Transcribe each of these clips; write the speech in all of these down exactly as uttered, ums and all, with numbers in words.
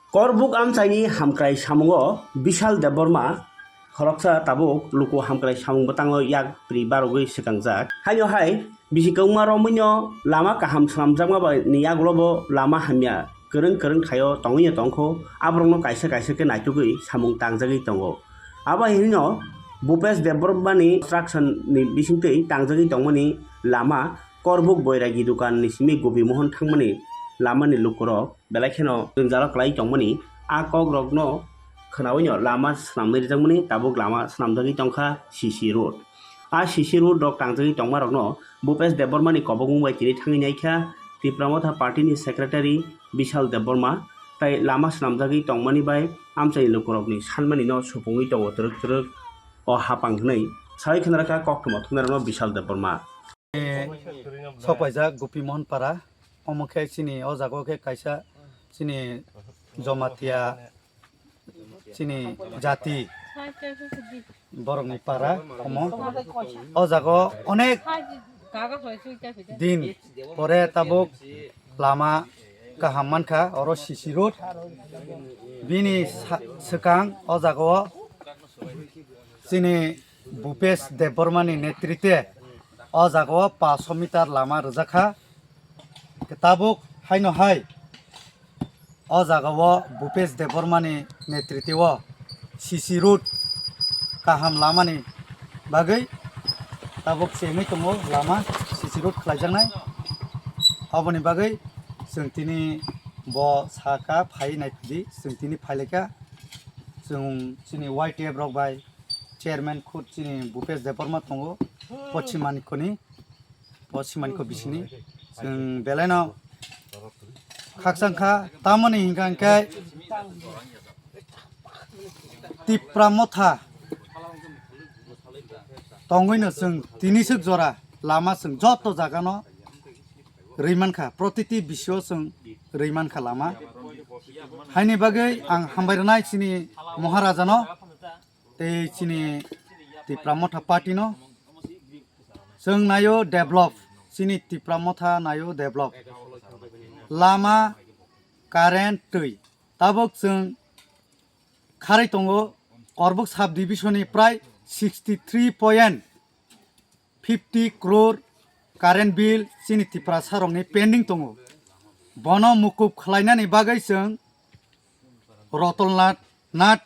Korbuk amchaini hamkrai samungo Bishal Debbarma khoroksa tabuk luku hamkrai samung bwtango yak pri barogwi swkangjak. Haino hai bisi kwbangma romwino lama kaham swnamjakma bai ni yagulo bo lama hamya kwrwng kwrwng thaio tongwino tongkho, aborokno kaisa kaisa khe naitugwi samung tangjagwi tongo. Abo hinino Bhupesh Debbarmani construction ni bisingtwi tangjagwi tongmani lama Korbuk Boiragi dukan ni simi Gopi Mohan thangmani lamani lukurok belai kheno jwngjalo kwlai tongmani a kokrokno khwnawino lama swnamwi rijakmani tabuk lama swnamjagwi tongkha C C road. A C C road rok tangjagwi tongmarokno Bhupesh Debbarmani kobokmung bai tini thangwi naikha Tipra Motha Party ni secretary Bishal Debbarma, tai lama swnamjagwi tongmani bai amchaini lukurokni sanmani no supungwi tongo twrwk twrwk o hapang hwnwi sawi khwnarakha koktwma thumnairokno Bishal Debbarma. Sokpaijak Gopi Mohan Para, omo khe chini o jaga o khe kaisa chini Jamatia chini jati borokni para omo. O jaga o onek din pore tabuk lama kaham mankha, oro C C road. Bini sa-, swkang o jaga o chini Bhupesh Debbarmani netritwe o jaga o paanch meter lama rwjakha. Tabuk haino hai o jaga o Bhupesh Debbarmani netritwo C C road kaham lamani bagwi tabuk chengwi tongo lama C C road khlaijaknai. Aboni bagwi chwng tini bo saka phai naiphidi, chwng tini phailaikha. Chwng chini Y T F rok bai chairman khud chini Bhupesh Debbarma tongo, Poschim Manikyani. Poschim Manikya bisini chwng belaino khakchang kha, tamoni hinkha hinkhe Tipra Motha tongwino chwng tini swk jora lama chwng joto jagano rwi mankha, protiti bisio chwng rwi mankha lama. Haini bagwi ang hambai rwnai chini Maharajano. Tei chini Tipra Motha party no chwng naio develop, chini Tipra Motha naio develop, lama, current, twi, tabuk chwng kharwi tongo. Korbuk sub division ni prai sixty three point fifty crore current bill chini Tiprasa rokni pending tongo. Bono mukup khlainani bagwi chwng Ratan Lal Nath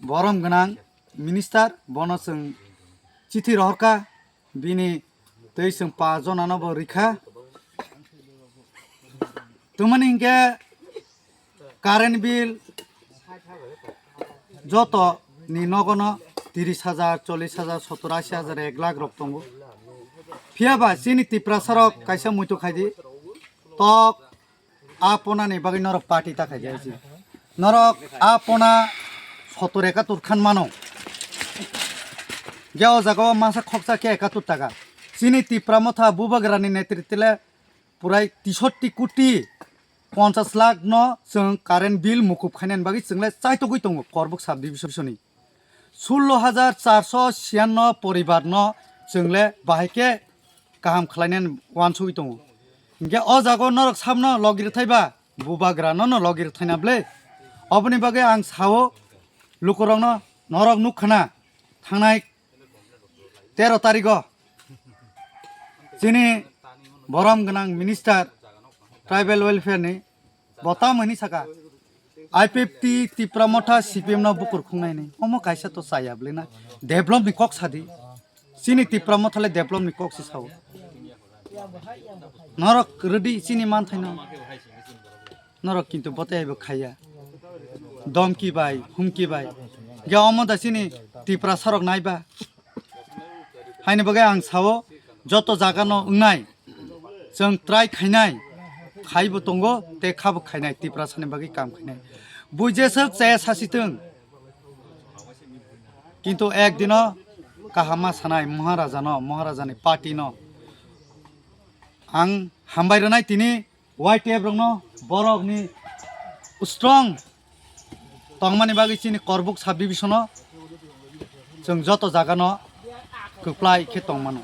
borom gwnang minister, bono chwng chithi rohorkha, bini tei chwng paanch jonano bo rikha. Tamoni hinkhe current bill joto ni nogono tiris hajar, chollish hajar, sottor, ashi hajar, ek lakh rok tongo. Phiya ba chini Tiprasa rok kaisa muitu khaidi, tok a pona ni bagwi norok party ta khaidi aisi. Norok a pona sottor ekatur khan mano. Ge o jaga o masa khoksa khe ekatur taka. Chini Tipra Motha Bubagra ni netritwle purai tisotti koti ponchas lakh no chwng current bill mukup khainani bagwi chwngle chaitogwi tongo Korbuk sub division ni. Sullo hajar charso siyanno poribar no chwngle bahai khe kaham khlainani wansugwi tongo. Hinkhe o jaga o norok samno logi rwthai ba, Bubagra no no logi rwthaina ble. Oboni bagwi ang sao lukurokno, norok nukkhana thangnai tero tarigo chini borom gwnang minister tribal welfare ni bo tamoni saka, I P F T Tipra Motha C P M no bukur khungnai ni. Omo kaisa to chaya bwle na. Develop ni kok sadi. Chini Tipra Motha le develop ni kok se sao. Norok rwdi chini manthai no. Norok kintu bote bo khaya. Domki bai, humki bai. Ge omo da chini Tiprasa rok nai ba. Haini bagwi ang sao, joto jaga no wngnai, chwng try khainai, khaibo tongo, tei khabo khainai, Tiprasani bagwi kam khainai. Buijeswk chaya sasitwng. Kintu ek dino kaham ma sanai Maharaja no, Maharaja ni party no. Ang hambai rwnai tini Y T F rokno, borokni strong tongmani bagwi chini Korbuk subdivision-o chwng joto jagano kwplai khe tongmano.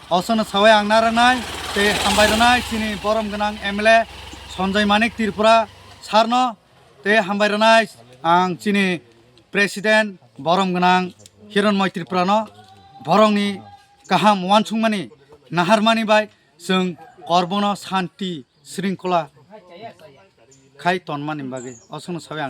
Osono sawi ang narwknai tei hambai rwnai chini borom gwnang M L A Sanjay Manik Tripura, Sarno tei hambai rwnai ang chini president borom gwnang Hironmoi Tripurano, borokni kaham uansukmani naharmani bai chwng Korbono santi sringkhola khai tonmani bagwi. Osokno sawi ang